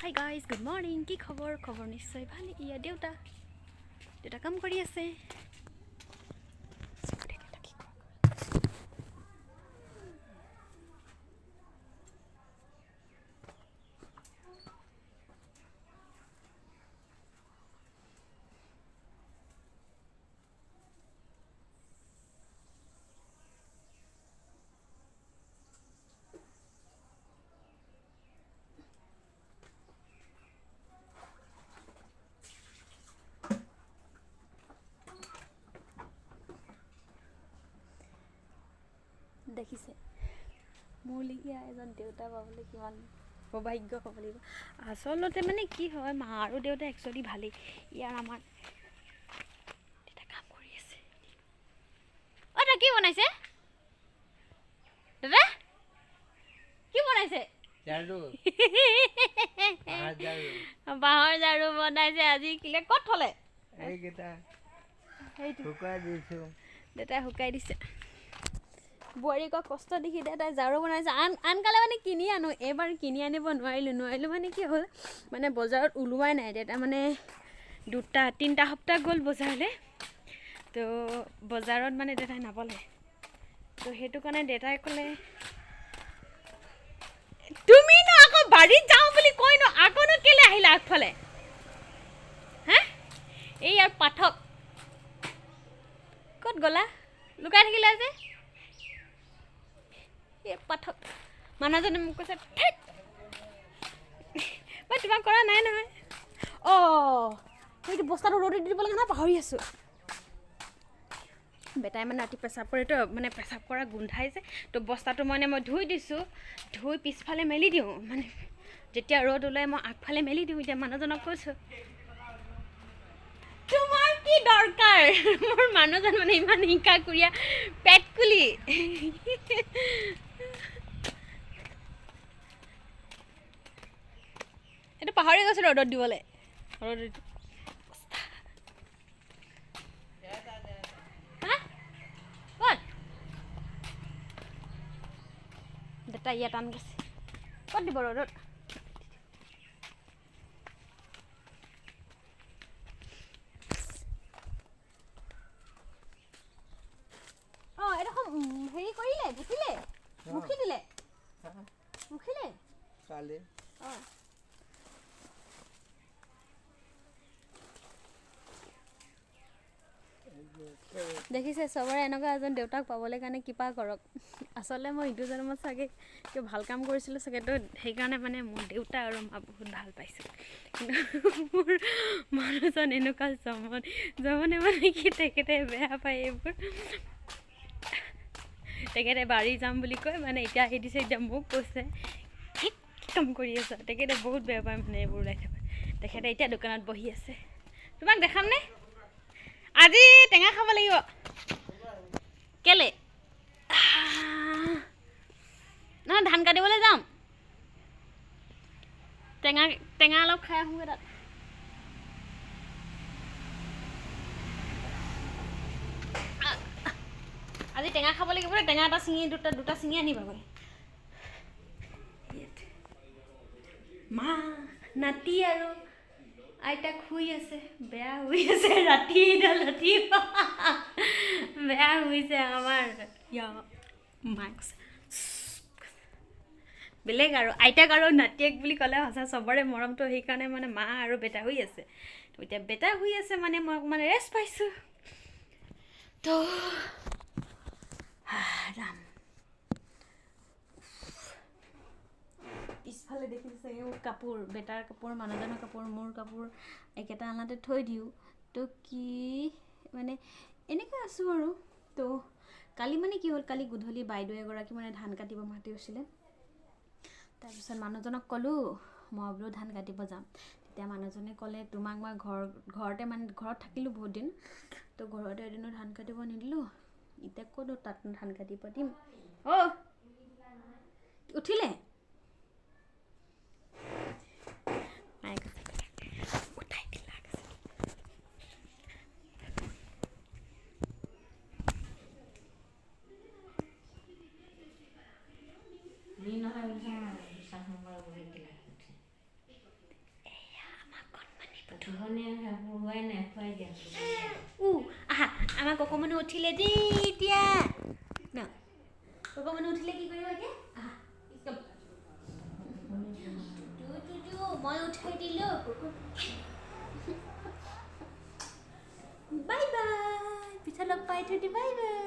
Hi guys, good morning. কি খবৰ? খবৰ নিশ্চয় ভাল। ইয়া দেউতা দেউতা কাম কৰি আছে। দেউতা কি কৰে? দেখিছে, মোৰ লেখীয়া এজন দেউতা পাবলৈ কিমান সৌভাগ্য ক'ব লাগিব। আচলতে মানে কি হয়, মা আৰু দেউতা একচুৱেলি ভালেই। ইয়াৰ আমাৰ দেউতা কাম কৰি আছে। অ' দাদা, কি বনাইছে? দাদা কি বনাইছে? বাঁহৰ ঝাৰু বনাইছে আজি। কিলে ক'ত থলে? দেউতাই শুকাই দিছে। বোৱাৰীকক কষ্ট দেখি দেউতাই ঝাৰু বনাইছে। আনকালে মানে কিনি আনো, এইবাৰ কিনি আনিব নোৱাৰিলোঁ। নোৱাৰিলোঁ মানে কি হ'ল, মানে বজাৰত ওলোৱাই নাই। দেউতা মানে 2-3 সপ্তাহ গ'ল বজাৰলৈ, তো বজাৰত মানে দেউতাই নাপালে। তো সেইটো কাৰণে দেউতাই ক'লে, তুমি ন আকৌ বাৰীত যাওঁ বুলি কৈ ন আকৌনো কেলৈ আহিলা আগফালে? হা, এই ইয়াৰ পাঠক ক'ত গ'লা? লুকাই থাকিলা যে। এই পাঠক মানুহজনে মোক কৈছে, ঠেক মই তোমাক কৰা নাই নহয়। অঁ, সেইটো বস্তাটো ৰ'দত দিব লাগে নহয়, পাহৰি আছোঁ। বেটাই মানে ৰাতি পেচাব কৰেতো, মানে পেচাব কৰা গোন্ধাই যে, তো বস্তাটো মানে মই ধুই দিছোঁ, ধুই পিছফালে মেলি দিওঁ। মানে যেতিয়া ৰ'দ ওলাই মই আগফালে মেলি দিওঁ। এতিয়া মানুহজনক কৈছোঁ, তোমাৰ কি দৰকাৰ? মোৰ মানুহজন মানে ইমান হিংসাকুৰীয়া, পেটকুলি। এইটো পাহৰি গৈছিলোঁ ৰ'দত দিবলৈ। ৰ'দত ক'ত দেউতা ইয়াত আন গৈছে, ক'ত দিব ৰ'দত? অঁ, এইডোখৰ হেৰি কৰিলে, ভেটিলে, মুখি দিলে, মুখিলে কালি। অঁ, দেখিছে, চবৰে এনেকুৱা এজন দেউতাক পাবলৈ কাৰণে কৃপা কৰক। আচলতে মই ইটো জন্মত চাগে কিবা ভাল কাম কৰিছিলোঁ চাগে, তো সেইকাৰণে মানে মোৰ দেউতা আৰু মা বহুত ভাল পাইছিল। কিন্তু মোৰ মানুহজন এনেকুৱা জমন জমনে, মানে কি তেখেতে বেয়া পায় এইবোৰ। তেখেতে বাৰী যাম বুলি কৈ মানে এতিয়া আহি দিছে, এতিয়া মোক কৈছে কি কাম কৰি আছা? তেখেতে বহুত বেয়া পায় মানে এইবোৰ ওলাই থাকে। তেখেতে এতিয়া দোকানত বহি আছে। তোমাক দেখামনে? আজি টেঙা খাব লাগিব। কেলে নহয়, ধান কাটিবলৈ যাম, টেঙা টেঙা অলপ খাই আহোঁগৈ তাত। আজি টেঙা খাব লাগিব, টেঙা এটা ছিঙি দুটা দুটা ছিঙি আনিবাগৈ। মা নাতি আৰু আইতাক শুই আছে, বেয়া শুই আছে। ৰাতি ৰাতিপুৱা বেয়া শুইছে আমাৰ। মায়ে কৈছে বেলেগ আৰু আইতাক আৰু নাতিয়েক বুলি ক'লে সঁচা চবৰে মৰমটো, সেইকাৰণে মানে মা আৰু বেটা শুই আছে। তো এতিয়া বেটা শুই আছে মানে মই অকণমান ৰেষ্ট পাইছোঁ। তো ৰাম, পিছফালে দেখিছে এই কাপোৰ, বেটাৰ কাপোৰ, মানুহজনৰ কাপোৰ, মোৰ কাপোৰ একেটা আলনাতে থৈ দিওঁ। তো কি মানে এনেকৈ আছোঁ আৰু। তো কালি মানে কি হ'ল, কালি গধূলি বাইদেউ এগৰাকী মানে ধান কাটিব মাতিছিলে। তাৰপিছত মানুহজনক ক'লোঁ, মই বোলো ধান কাটিব যাম। তেতিয়া মানুহজনে ক'লে, তোমাক মই ঘৰতে মানে ঘৰত থাকিলোঁ বহুত দিন, তো ঘৰতে এদিনো ধান কাটিব নিদিলোঁ, এতিয়া ক'তো তাত ধান কাটিব দিম? অ' উঠিলে? মায়ে কৈছে উঠাই দিলা কৈছে। হোৱাই নাই, খুৱাই দিয়া। আহা, আমাৰ ককমণি উঠিলে দেই। এতিয়া ন ককমণি উঠিলে কি কৰিব এতিয়া? আহা, একদম টু টু টু, মই উঠাই দিলোঁ। বাই বাই, পিছত লগ পাই থৈ দি, বাই বাই।